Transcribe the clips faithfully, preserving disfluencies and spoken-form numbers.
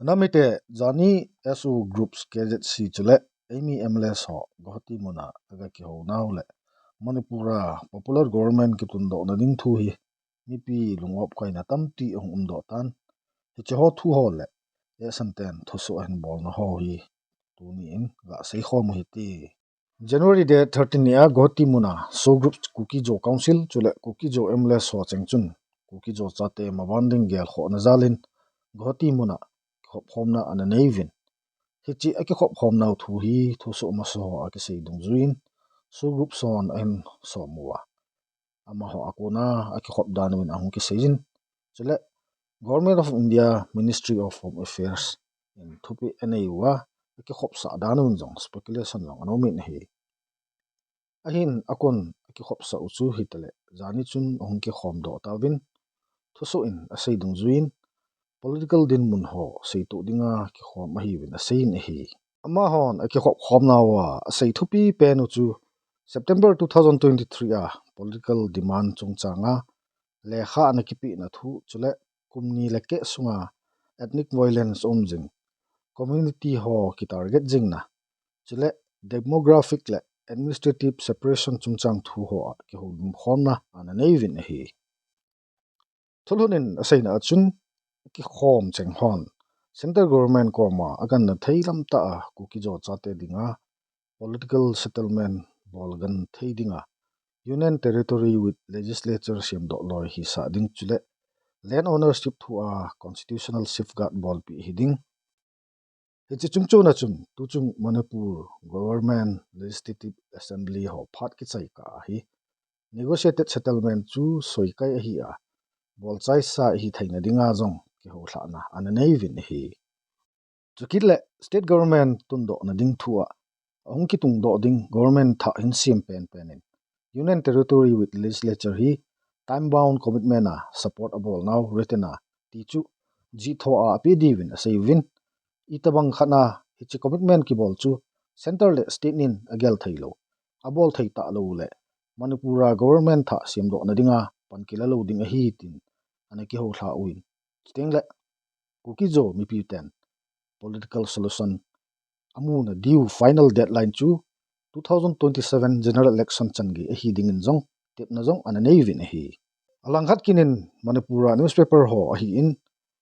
Namite, jani S O Groups, K Z C chule eimi M L As ho Guwahati muna aga kihou nau le Manipur a popular government kitundoh na ding thu hi mipi lungop kaina tampi ahung umdoh tan. Hiche ho thu ho le esan ten thusoh ahin bolna ho hi tuni in ga seikhom u hite. January date thirteen ni a Guwahati muna S O Groups Kuki-Zo Council chule Kuki-Zo M L As ho cheng chun Kuki-Zo chate maban ding gelkhohna jalin Guwahati muna kikhopkhomna ana nei uvin. Hiche akikhopkhomnau thu hi thusoh masa ho akisei dungjuiyin S O Groups hon ahin som uva, amaho a kona akikhop dan uvin ahung kiseiyin. Chule Government of India Ministry of Home Affairs in thupeh anei uva, akikhopsah dan uvin jong speculation jong ana umin ahi. Ahin akon akikhopsah u chu hitale jani chun ahung kikhomdoh tauvin, thusoh in asei dungjuiyin political dinmun ho seitoh dinga kikhom ahiuvin aseiyin ahi. Amahon akikhopkhomnauva asei thupi pen u chu September two thousand twenty-three a political demand chungchanga lekha ana kipehna thu chule kum ni le keh sunga ethnic violence um jing, community ho kitarget jingna, chule demographic le administrative separation chungchang thu ho a kihoulimkhomna ana nei uvin ahi. Thulhut in aseina a chun, kikhom cheng hon Central Government koma aganna thei lamtah a Kuki-Zo chate dinga political settlement bol genthei dinga Union Territory with Legislature semdoh loi hisah ding chule land ownership thu a constitutional safeguard bolpeh hiding. Hiche chungchona chun tuchung Manipur Government Legislative Assembly ho phat kichai kah a hi negotiated settlement chu soikai ahi a, bolchaisa ihi theina dinga jong kihoulhahna ana nei uvin ahi. Chukit le State Government tundohna ding thu a ahung kitungdoh ding government thah hinsem penpen in Union Territory with Legislature hi time bound commitment a support abolnau written a ti chu jih thoh a apeh diuvin asei uvin, itobang khat a hiche commitment kibol chu Centre le State in agel theilou, abol thei talou le Manipur a government thah semdohna dinga pan kila lou ding ahi tin ana kihoulhah uvin, chutengle Kuki-Zo mipi ten political solution amuna diu final deadline chu two thousand twenty-seven general election changei ahi dingin jong tepna jong ana nei uvin ahi. Alangkhat kit in Manipur a newspaper ho ahin,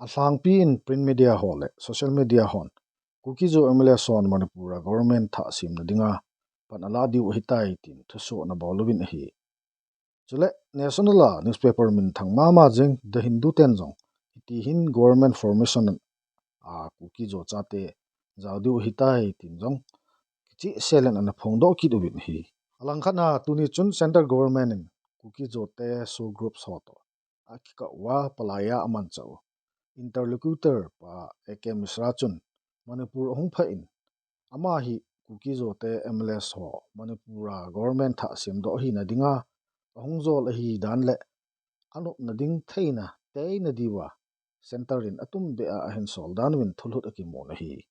alhangpi in print media ho le social media hon Kuki-Zo M L As hon Manipur a government thah semna dinga pan ala diu ahitai tin thusoh ana bol uvin ahi. Chule national a newspaper minthang mama jeng The Hindu ten jong hiti hin government formation a Kuki-Zo chate jao diu ahitai tin jong kichehsel in ana phongdoh kit uvin ahi. Alangkhat a tuni chun Central Government in Kuki-Zo te S O Groups ho toh akikah uva palai a amanchah u interlocutor pa A K Mishra chun Manipur ahung phah in, ama hi Kuki-Zo te M L As ho Manipur a government thah semdoh ahina dinga ahung jol ahi dan le anopna ding theina teina diuva Centre in atumbeh a ahin sol dan uvin thulhut akimun ahi.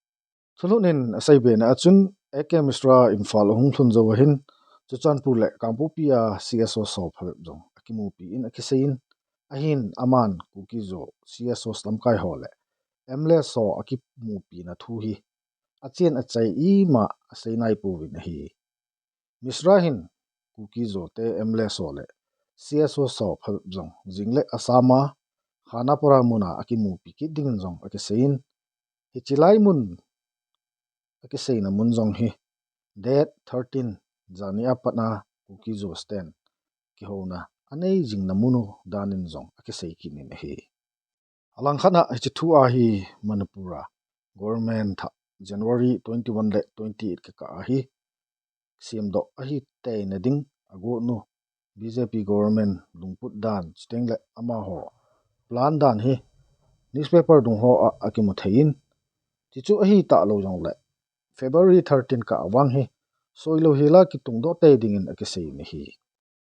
Thulhut in aseibena a chun A K Mishra Imphal ahung lhun jou ahin, Churachandpur le Kangpokpi a C S O ho phabep jong akimupi in akiseiyin, ahin aman Kuki-Zo C S O lamkai ho le M L As ho akimupina thu hi achen achai ima asei naipouvin ahi. Mishra hin Kuki-Zo te M L As ho le C S O ho phabep jong jingle Assam a Khanapara muna akimupi kit dingin jong akiseiyin, hiche lai mun akiseina mun jong hi date thirteen jani a pat a Kuki-Zo ten kihouna anei jingna mun u danin jong akisei kit in ahi. Alangkhat a hiche thu a hi Manipur a government thah January twenty-one le twenty-eight kikah a hi semdoh ahi teina ding agot nu B J P government lungput dan chutengle amaho plan dan hi newspaper dung ho a akimu theiyin, chuchu ahi talou jongle February thirteen kah vang hi soilou hela kitungdoh tei dingin akiseiyin ahi.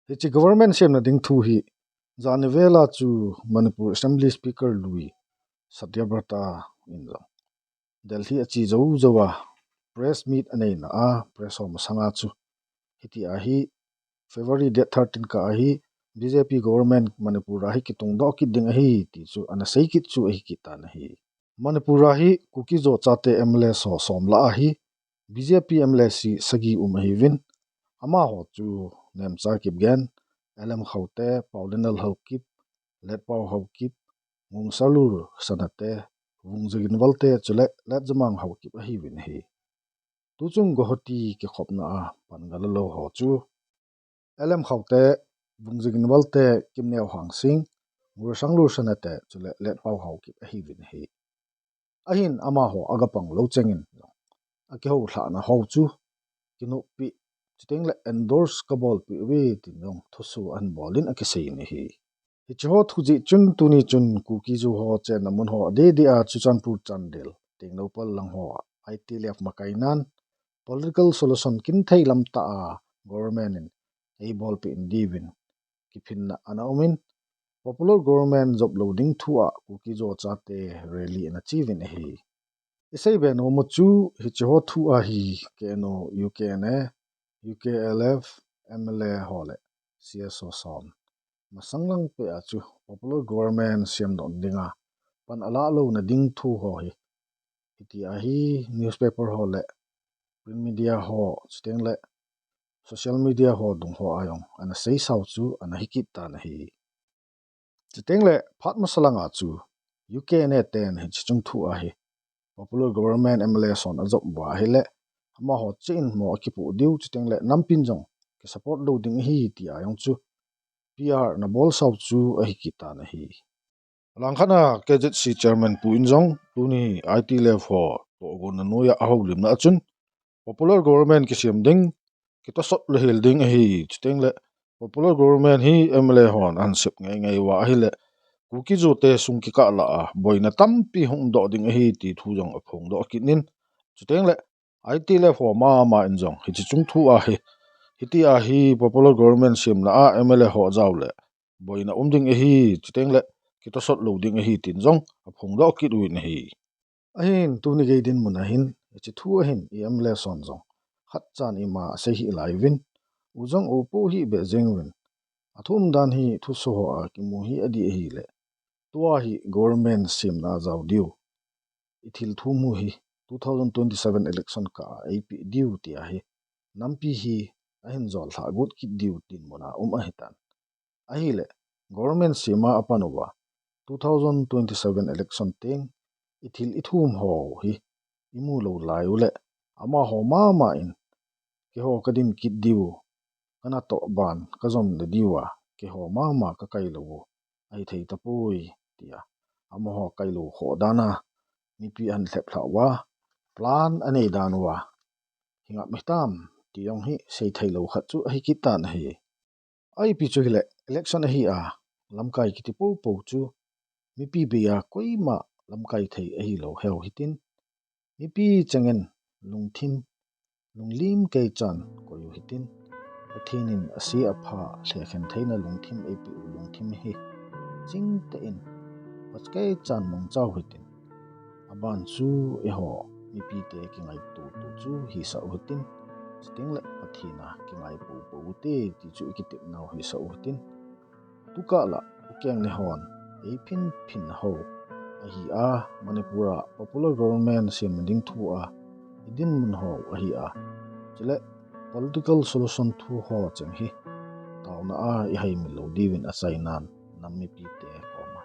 Hiche government semna ding thu hi jani vela chu Manipur Assembly Speaker lui Satyabrata in jong Delhi ache jou jouva press meet aneina a press ho masanga chu hitia hi February date thirteen kah a hi B J P government Manipur a hi kitungdoh kit ding ahi ti chu ana sei kit chu ahi kit tan ahi. Manipur a hi Kuki-Zo chate M L A ho som lah a hi B J P M L A sagi um ahiuvin, amaho chu Nemcha Kipgen, L M Khaute, Paulinal Haokip, Letpao Haokip, Ngungsarlur Sanate, Vungzagin Valte chule Letjamang Haokip ahiuvin ahi. Tuchung Guwahati kikhopna a pan galalo ho chu L M Khaute, Vungzagin Valte, Kimneo Hangsing, Ngursanglur Sanate chule Letpao Haokip ahiuvin ahi. Ahin amaho agapang lou chengin akihou lhahna ho chu kinoppi, chuteng le endorse kabolpi uve tin jong thuso ahin bol in akisei in ahi. Hiche ho thu jeh chun tuni chun Kuki-Zo ho chenna mun ho adeh deh a Churachandpur, Chandel, Tengnoupal lang ho a I T L F makai nan political solution kinthei lam tah a government in eibolpeh in diuvin kiphinna ana um in, popular government jop lou ding thu a Kuki-Zo chate rally ana cheuvin ahi. Isei be nom u chu hiche ho thu a hi K N O, U K N A, U K L F, M L A ho le C S O som masang lang peh a chu popular government semdoh dinga pan alah louna ding thu ho hi, hitia hi newspaper ho le print media ho, chuteng le social media ho dung ho a jong ana seisau chu ana hikit tan ahi. Chuteng le phat masa langa chu U K N A ten hiche chung thu a hi popular government M L A hon ajop uva ahile, amaho cheh in mo akipoh diu, chuteng le nampin jong kisupport lou ding ahi tia jong chu P R ana bolsau chu ahikit tan ahi. Alangkhat a K Z C chairman pu in jong tuni I T L F ho tohgonna noiya ahoulimna a chun popular government kisem ding, kitosot le hel ding ahi, chuteng le popular government hi M L A hon ahin sep ngei ngei uva ahile, Kuki-Zo te sung kikah lah a boina tampi hung umdoh ding ahi ti thu jong aphongdoh kit in, chuteng le I T L F ho mama in jong hiche chung thu a hi, hitia hi popular government semna a M L A ho ajao le boina um ding ahi, chuteng le kitosot lou ding ahi tin jong aphongdoh kit uvin ahi. Ahin tuni gei dinmun a hin hiche thu a hin i M L A hon jong khatchan ima asei hih lai uvin, u jong u po hih beh jeng uvin, athu umdan hi thuso ho a kimu hi adih ahile, tua hi government semna a jao diu, i thil thum u hi two thousand twenty-seven election kah a eipeh diu tia hi nampi hi ahin jol lhah got kit diu dinmun a um ahitan. Ahile, government sem a apan uva two thousand twenty-seven election teng i thil i thum ho hi imu lou lai u le, amaho mama in keiho kadin kit diu, kanatoh ban kajom le diu a, keiho mama kakai lou u ahithei tapoi tia, amaho kai lou khoh dan a mipi ahin lhep lhah uva, plan anei dan uva hi ngap hitam ti jong hi seithei lou khat chu ahikit tan ahi. Ipi chu hile election ahi a, lamkai kiti popo chu mipi bei a koima lamkai thei ahilou heu hitin, mipi chengin lungthim, lunglim keichan koi u hitin, Pathen in ase apha lhekhen theina lungthim eipeh u lungthim hi chingtah in phat keichan mangchau hitin, aban chu eiho mipite kingaito to chu hisah u hitin, chuteng le Pathen a kingai popo u hite ti chu ikitepnau hisah u hitin, tukah lah u keng le hon eiphin phin ho ahi a, Manipur a popular government sem ding thu a idinmun ho ahi a, chule political solution thu ho cheng hi taona a ihaimil lou diuvin achainan nam mipite koma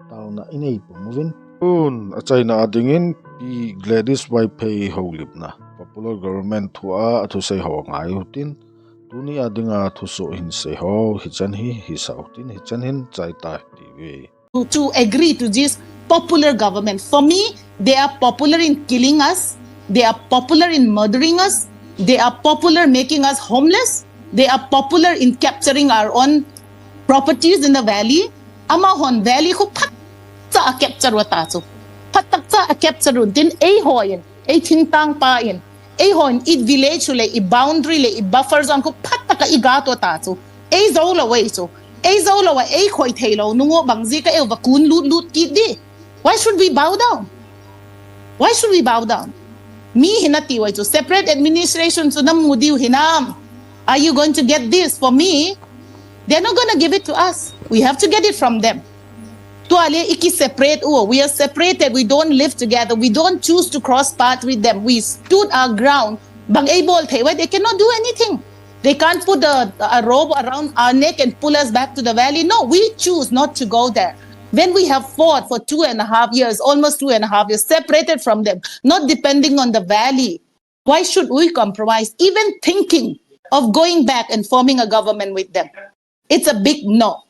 taona inei pum uvin. Tun achaina a dingin Pi Gladys Vaiphei houlimna popular government thu a athusei ho ngai u hitin, tuni a dinga thuso hinsei ho hichan hi hisah u hitin, hichan hin chai tai tiuve. To agree to this popular government. For me, they are popular in killing us. They are popular in murdering us. They are popular making us homeless. They are popular in capturing our own properties in the valley. Amahon valley khu phatcha a capture u ta chu. Phatcha a capture u tin eiho in, ei thingtang pa in, eihon i village le i boundary le i buffer zone khu phatcha a i gat u ta chu. Ei jou lou ei chu. Ei jou lou a ei khoi thei lou nung u bang jeh a eiho va kun lut lut kit di. Why should we bow down? Why should we bow down? Mi hina ti u chu separate administration chu namu diu hinam? Are you going to get this for me? They're not going to give it to us. We have to get it from them. Tua le iki separate u. We are separated. We don't live together. We don't choose to cross path with them. We stood our ground. Bang ei bol thei, why they cannot do anything? They can't put a, a rope around our neck and pull us back to the valley. No, we choose not to go there. When we have fought for two and a half years, almost two and a half years, separated from them, not depending on the valley, why should we compromise? Even thinking of going back and forming a government with them, it's a big no.